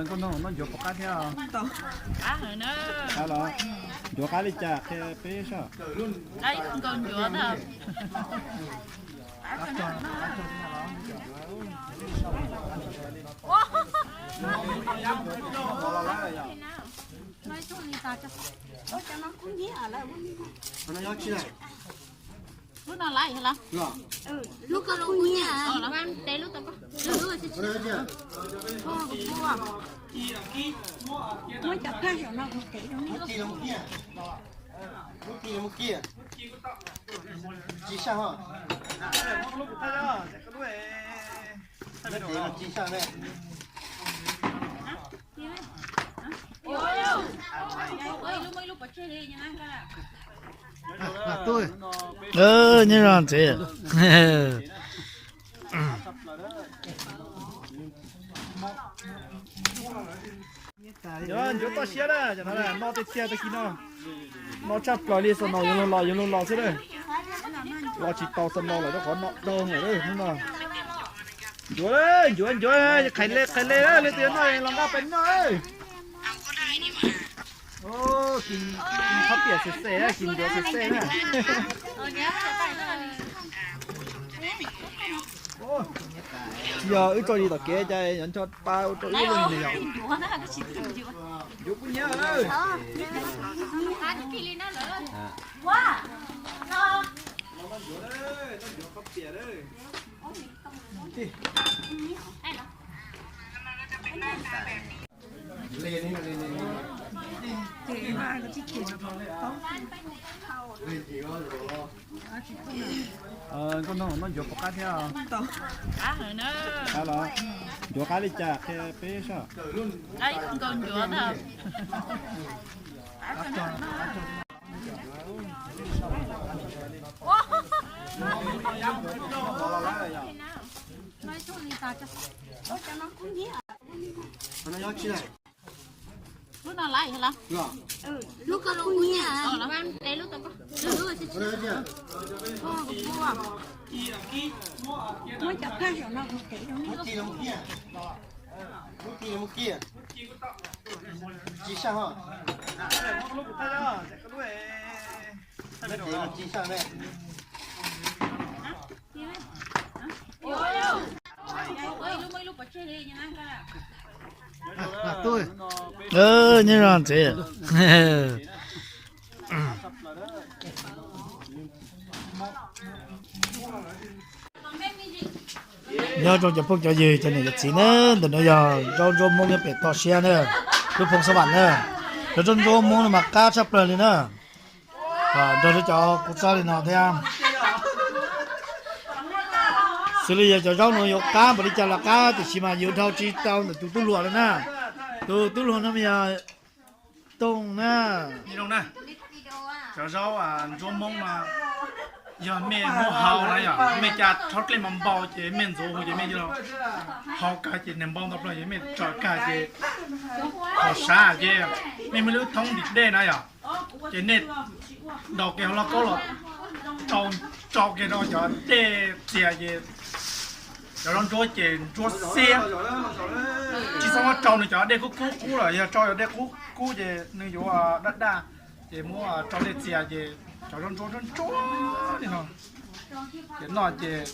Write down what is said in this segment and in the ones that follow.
Nkauj Noog, noj ncuav puas qab thiab? Qab los, ncuav qab li cas qhia peb saib. Nkaus ncuav ntag. Lub no laiv los? Lub ko lub nyiaj, lub ko lub nyiaj. Muab cov phaj saum no kuv tev rau nej. Lub ci lub ci, ci saj ho. Lub ci saj ne. Nyob zoo txiv. Ncuav toj siab na, no tej tiag tag kis no. No tshaj plaws li, xaus no yuav luag los yuav luag los xwb na. Los tsis tau xaus no lawm rau qhov no dog lawm hnub no. Ncuav, ncuav, ncuav, qhais le qhais le, leej twg noj los nqa pem noj. Kis, kis qhov piam xem xem, kis ncuav xem xem na. Yog wb tso li tom kev cas yuav ncho pa ua rau ib leeg li yom. Ncuav kuj nyiab. Nkauj Noog, noj ncuav puas qab thiab? Qab los, ncuav qab li cas qhia peb saib. Nkaus ncuav ntag. Lub no laiv los? Lub ko lub nyiaj, lub ko lub nyiaj. Muab cov phaj saum no kuv tev rau nej. Lub ci lub ci, ci saj ho. Ci saj ne. Nyob zoo txiv. Nyob zoo cov phooj cov ywg cov niam cov txiv na, ntawm no yog zaub ntsuab Hmoob nyob pem toj siab na, lub Phoo Xab Vam na. Cov zaub ntsuab Hmoob no mas qab tshaj plaws li na. Nrog rau cov kuv txob li no thiab. Xws li yog cov zaub no yuav qab npaum li cas los qab, tiam sis mas yus dhau tsis tau ntawm tus tub hluas lawm na. Tus tub hluas no mas yog Tooj na. Cov zaub ntsuab Hmoob no yog mej muab hau na yom, mej ca rhaub dlej npau npau ces mej ntxuav huv ces mej hau kawg ces nws npau ntau plaws ces mej tso kawg ces thaum sab ces mej muaj lub thoob ntim dej na yom, ces nej daus kiag hauv lauj kaub los rau, rau kiag rau cov dej txias ces cov zaub ntsuab ces ntsuab xiab. Tsis txhob muab rau nws cov dej kub kub kub lawm, yog rau cov dej kub kub ces nws yuav daj daj, ces muab rau dej txias ces cov zaub ntsuab ntsuab ntsuab li no. Ces noj ces,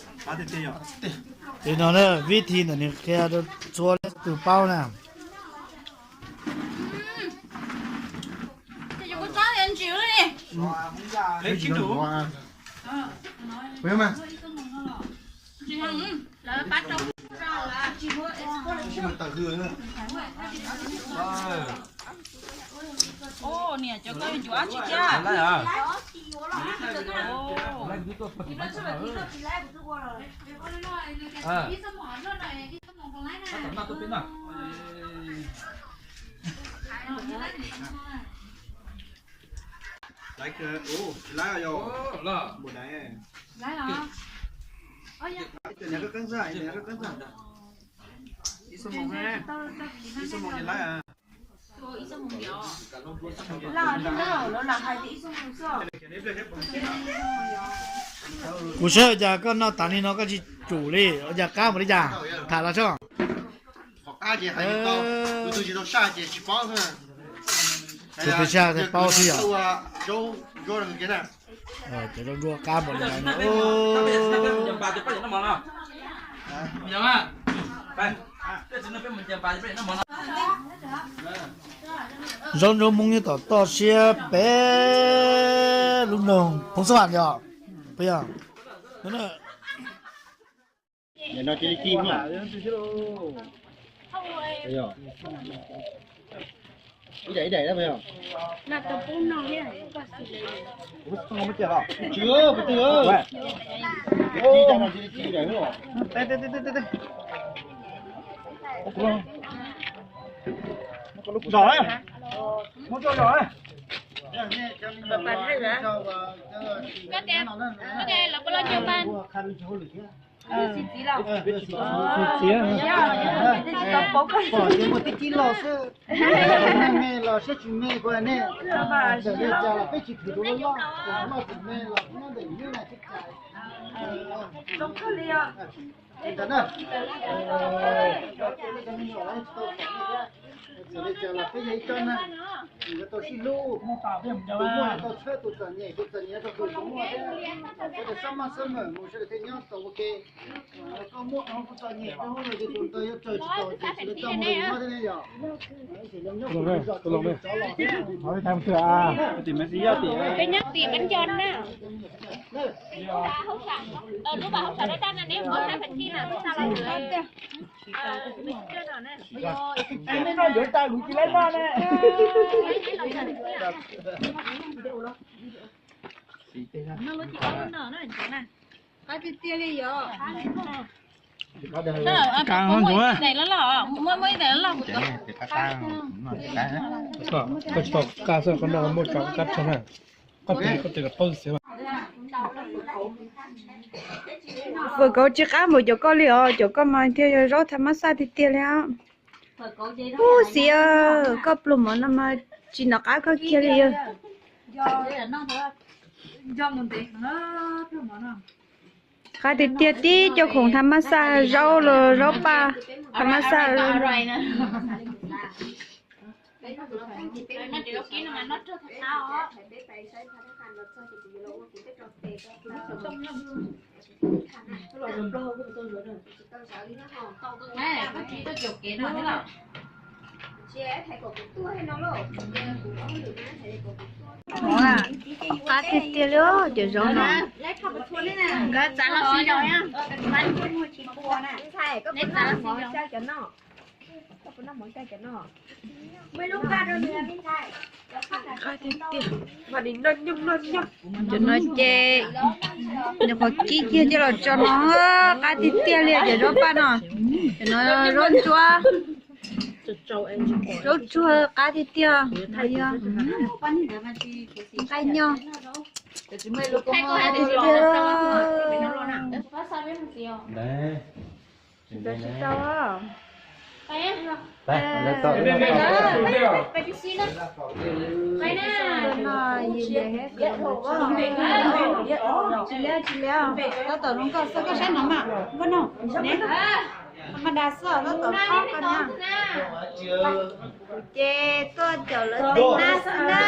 li no na, vib thi ntawm nws qhia rau txhua leej txhua tus paub na. Niam, cov koj yuav ncuav tsis caj? Ib xuab moos, ib xuab moos ces laib. Kuv saib ua cas koj noj tas li no koj tsis tsum li, ua cas qab npaum li cas? Tham los soj. Tus twg saib thiaj paub xwb yom. Cov zaub nruab qab npaum li no. Zaub nruab Hmoob nyob tom toj siab pem lub nroog Phoo Xab Vam yom. Puas yog? Ib daim ib daim na puas yog? Tsis, kuv twb, ib daim no cia li ci ib daim xwb. Zom, muab tso zom. Koj tias, koj tias los puas los nco pa. Txiv los, txiv los, pom tias muaj tib ci los xwb. Me los siab tsis me kuv nej. Txawm li cas los peb tsis thwm tus loj loj, tus loj tsis me los nyob ntawm nws na tsis cas. Ntawd na, cov me nyuam los tsis tau pom nej thiab. Txawm li cas los peb yog ib tsob neeg, yuav tau sib hlub, tus muaj yuav tau txhawb tus txom nyem, tus txom nyem yuav tau hlub tus muaj thiab. Sawv daws xob maj xob mem mus sawv daws thiaj nyob tau ua ke. Koj muaj qhov kuv txom nyem, koj hu los ces tus ntawd yuav raws tsis tau ces sawv daws txhob mus rau yus nyob thiab ne yom. Peb nyob tim Pab Nco na. Lub vas hauv saum dab dab no neb muab saib peb tij na, peb xa los lawm. Nej noj yuav tag kuv tsis laib noj ne. Qab tiag tiag li yom. Muab ib daim loj loj, muab ib daim loj loj kuv tuav. Koj tsis tau qab xwb, koj noj muaj tsau kab tshaj na. Koj tes, koj tes los paub xwb. Fawm kauv tsis qab npaum cov koj li os, cov koj mas thiaj yog zaub tha mab xaj tiag tiag li os. Ub, xiv, koj pluag mov no mas tsis nov qab koj kiag li os. Qab tiag tiag, tib cov khoom tha mab xaj, zaub los zaub paj, tha mab xaj. Qab tiag tiag li cov zaub no. Nkawd txav los xij zaum na. Neb txav los xij zaum. Qab tiag tiag. Cov no ces nyuam qhuav kib kiag coj los tso no, qab tiag tiag li cov zaub paj no. Cov no zaub ntsuab, zaub tsuag qab tiag tiag. Nqaij nyob, qab tiag tiag. Ntawd tsis tau. Tsis liab, tsis liab, tab tom zoo nkauj xwb, koj saib no mas, koj no, ne, mas das xwb, tab tom thob koj na. Ces tuaj caum lawv teev nab xwb na.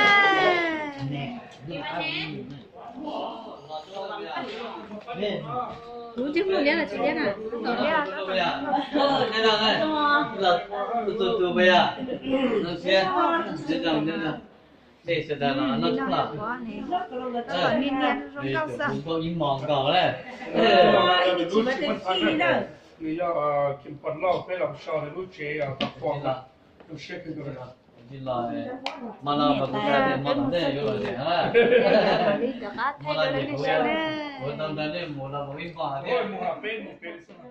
Kuv tsis mus liab los tsis liab na. Nws yog Kim Pom Lauj, peb los so lub tsev tom Pom, zoo siab kawg nkaus. Mas no mas kuv xav tias hmo tom ntej yuav los tsev na. Hmo no ces kuv, kuv tau nrog nej mus los mus ib hmo thiab. Mus los peb mus peb xwb.